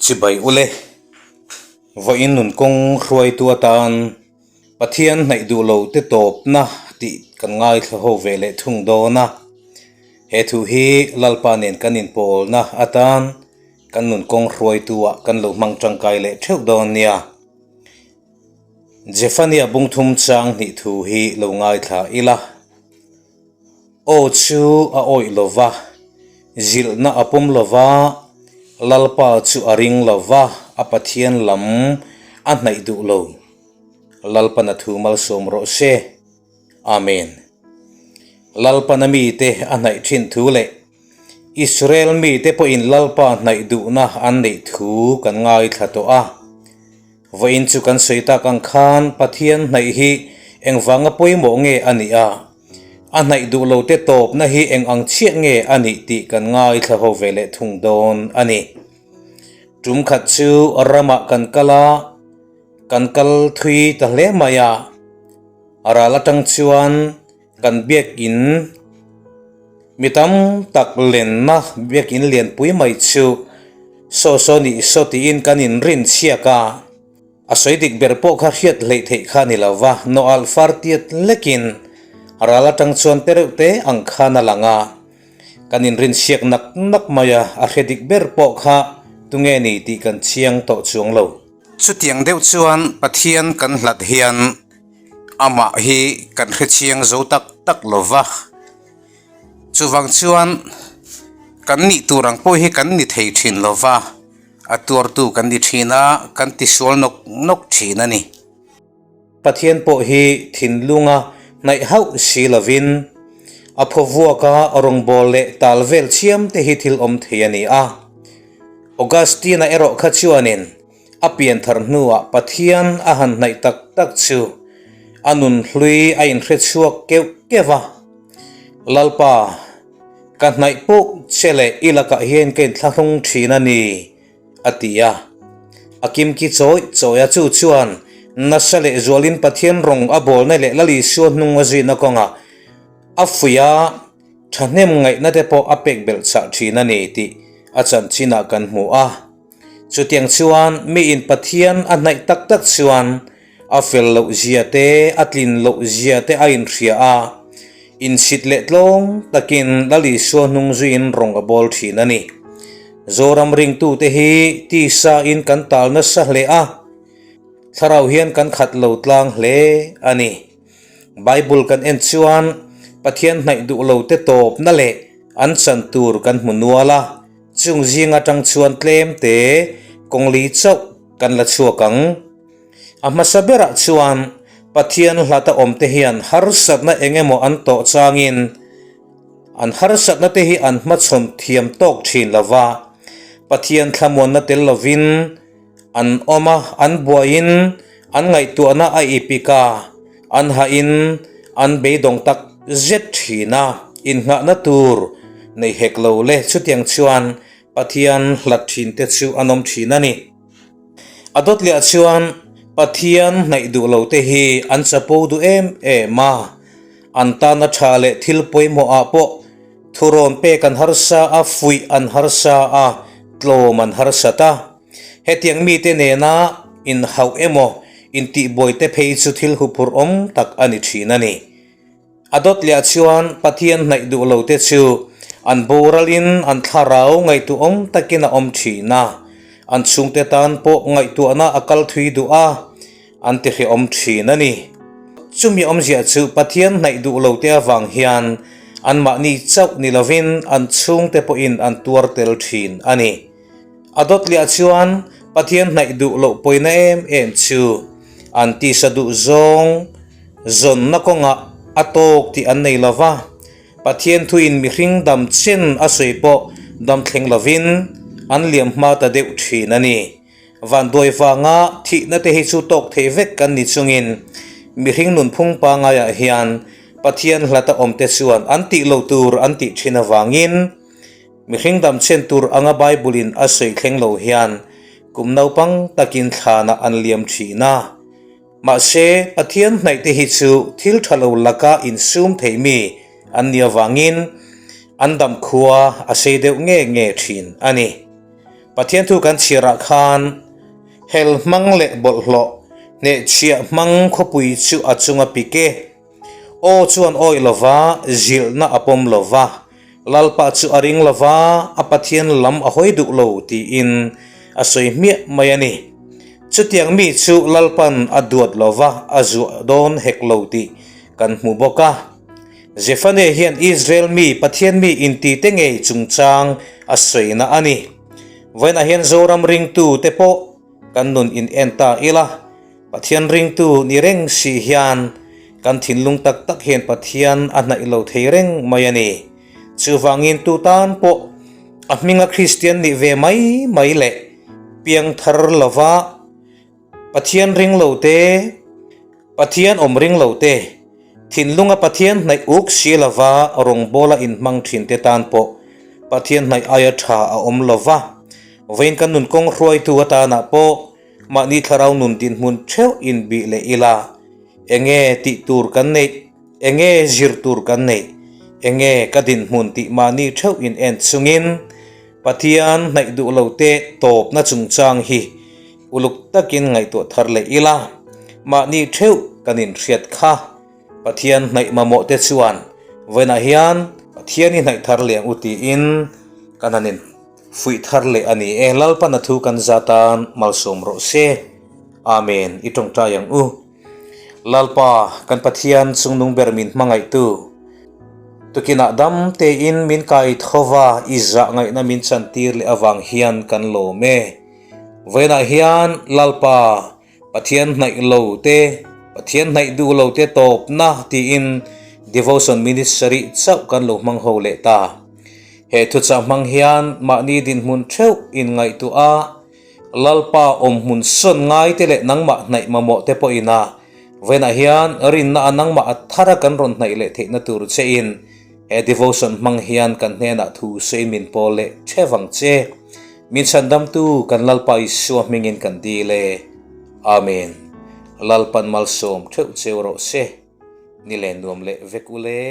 Chibai ule, vawiin nun kawng hruaitu atan Pathian hnaih duh lo te tawpna tih kan ngaithla ho ve leh thung dawn a. He thu hi Lalpa nen kan inpawlna atan kan nun kawng hruaitu ah kan lo hmang tangkai leh theuh dawn nia. Zephaniah bungthum chang hnih thu hi lo ngaithla ila. Aw chu a awih lo va, zilhna a pawm lo va, Lalpa chu a ring lo va, a Pathian lam a hnaih duh lo. Lalpan a thu malsawm rawh se. Amen. Lalpan a mite a hnaih thin thu leh Israel mite pawhin Lalpa hnaih duhna an neih thu kan ngaithla tawh a. Vawiin chu kan sawi tak ang khan Pathian hnaih hi engvanga pawimawh nge a nih a, a hnaih duh lo te tawpna hi eng ang chiah nge a nih tih kan ngaithla ho ve leh thung dawn a ni. Tum khat chu ramah kan kal a, kan kal thui ta hle mai a, ral atang chuan kan biakin mi tam tak lenna biakin lianpui mai chu saw saw nih saw tiin kan inrin chhiak a, a sawi dik ber pawh kha hriat hleih theih kha a ni lo va, nawh alh far tiat lekin ral atang chuan te reuh te ang khan a lang a, kan inrin chhiak nak nak mai a, a hre dik ber pawh kha tunge ni tih kan chiang tawh chuang lo. Chutiang deuh chuan Pathian kan hlat hian Amah hi kan hrechiang zo tak tak lo va, chuvang chuan kan nih tur ang pawh hi kan ni thei thin lo va, a tuartu kan ni thin a, kan tisual nawk nawk thin a ni. Pathian pawh hi thinlunga hnaih hauh si lovin a phawvuaka rawngbâwl leh tal vel chiam te hi thil awm thei a ni a. Augustine-a erawh kha chuanin A pian thar hnuah Pathian a han hnaih tak tak chu a nun hlui a inhre chhuak keuh keuh a. Lalpa, ka hnaih pawh che leh i lakah hian ka inthlahrung thin a ni, a ti a. A kimki chawi chawi a, chu chuan nasa leh zualin Pathian rawng a bawlna leh Lal Isua hnung a zuina kawngah a fuih a, thahnem ngaihna te pawh a pek belh chah thin a ni tih a chanchinah kan hmu a. Chutiang chuan miin Pathian a hnaih tak tak chuan a fel loh zia te, a tlin loh zia te a inhria a, insit leh tlawng takin Lal Isua hnung zuiin rawng a bawl thin a ni. Zoram ringtute hi tisa in kan tal nasa hle a, thlarau hian kan khat lo tlang hle a ni. Bible kan en chuan Pathian hnaih duh lo te tawpna leh an chan tur kan hmu nual a, Chung zing atang chuan tlem te kawng li chauh kan la chhuak ang. A hmasa berah chuan Pathian hlata awm te hian harsatna eng emaw an tawh changin an harsatna te hi an hmachhawn thiam tawk thin lo va, Pathian thlamuanna tel lovin an awm a, an buaiin an ngaihtuahna a ipik a, an hahin an beidawng tak zet thin a, innghahna tur nei hek lo le chutiang chuan Pathian hlat thin te chu an awm thin a ni. A dawt leh ah chuan Pathian hnaih duh lo te hi an chapo duh em em a, an tana tha leh thil pawimawh ah pawh thurawn pek an harsa a, fuih an harsa a, tlawm an harsat a. Hetiang mite nena inhauh emaw intihbuai te phei chu thil huphurh awm tak a ni thin a ni. A dawt leh ah chuan Pathian hnaih duh lo te chu an boralin an thlarau ngaihtuah awm takin a awm thin a, an chhungte tan pawh ngaihtuahna a kal thui duh a, an ti hrehawm thin a ni. Chumi awmzia chu Pathian hnaih duh lo te avang hian anmahni chauh ni lovin an chhungte pawhin an tuar tel thin a ni. A dawt liah chuan Pathian hnaih duh loh pawina em em chu an tisa duh zawng zawnna kawngah a tawk tih an nei lo va, Pathian thuin mihring dam chen a sawi pawh dam thleng lovin an liam hma ta deuh thin a ni. Vanduai vanga thihna te hi chu tawk thei vek kan ni chungin mihring nunphung pangaiah hian Pathian hlata awmte chuan an tih lo tur an tih thin avangin, Mihring damchhen tur anga Bible-in a sawi thleng lo hian kum naupang takin thlanah an liam thin a. Mahse, Pathian hnaihte hi chu thil tha lo laka insum thei mi an nih avangin an damkhua a sei deuh nge nge thin a ni. Pathian thu kan chhiarah khan hel hmang leh bawlhhlawh hnehchhiah hmang khawpui chu a chunga pik e. Aw chuan awih lova, zilhna a pawm lova, Lalpa chu a ring lova, a Pathian lam a hawi duh lo tiin a sawi hmiah mai a ni. Chutiang mi chu Lalpan a duat lova, a zuah dawn hek lo tih kan hmu bawk a. Zephaniah hian Israel mi Pathian mi intite ngei chungchang a sawina a ni. Vawiinah hian Zoram ringtu te pawh kan nun in en ta ila, Pathian ringtu ni reng si hian kan thinlung tak tak hian Pathian a hnaih lo thei reng mai a ni. Chuvangin tu tan pawh a hminga Kristian nih ve mai mai leh piangthar lova Pathian ring lo te, Pathian awm ring lo te, thinlunga Pathian hnaih uk si lova rawngbawla inhmang thin te tan pawh Pathian hnaih aia tha a awm lova, vawiin kan nun kawng hruaitu atanah pawh mahni thlarau nun dinhmun theuh inbih leh ila, enge tih tur kan neih, enge zir tur kan neih, enge ka dinhmun tih mahni theuh in en chungin Pathian hnaih duh lo te tawpna chungchang hi Uluk takin ngaihtuah thar leh ila, mahni theuh kan inhriat kha. Pathian hnaih mamawh te chuan vawiinah hian Pathian i hnaih thar leh ang u tiin kan han infuih thar leh a ni e. Lalpan a thu kan za tan malsawm rawh se. Amen. I tawngtai ang u. Lalpa, kan Pathian chungnung ber min hmangaihtu, tukinah dam tein min kai thova i zah ngaihna min chantir leh avang hian kan lawm e. Vawiinah hian Lalpa, Pathian hnaih lo te, Pathian hnaih duh lo te tawpna tiin devotion minute sarih chauh kan lo hmang ho leh ta. He thuchah hmang hian mahni dinhmun theuh inngaihtuah a, Lalpa awmhmun sawn ngai te leh nangmah hnaih mamawh te pawhin a, vawiinah hian rinna a nangmah a thara kan rawn hnaih leh theihna tur chein he devotion hmang hian kan hnenah thu sawiin min pawl leh theuh ang che. Min chhandamtu kan Lalpa Isua hmingin kan dil e. Amen. Lalpan malsawm theuh cheu rawh se. Ni len nuam leh vek u le.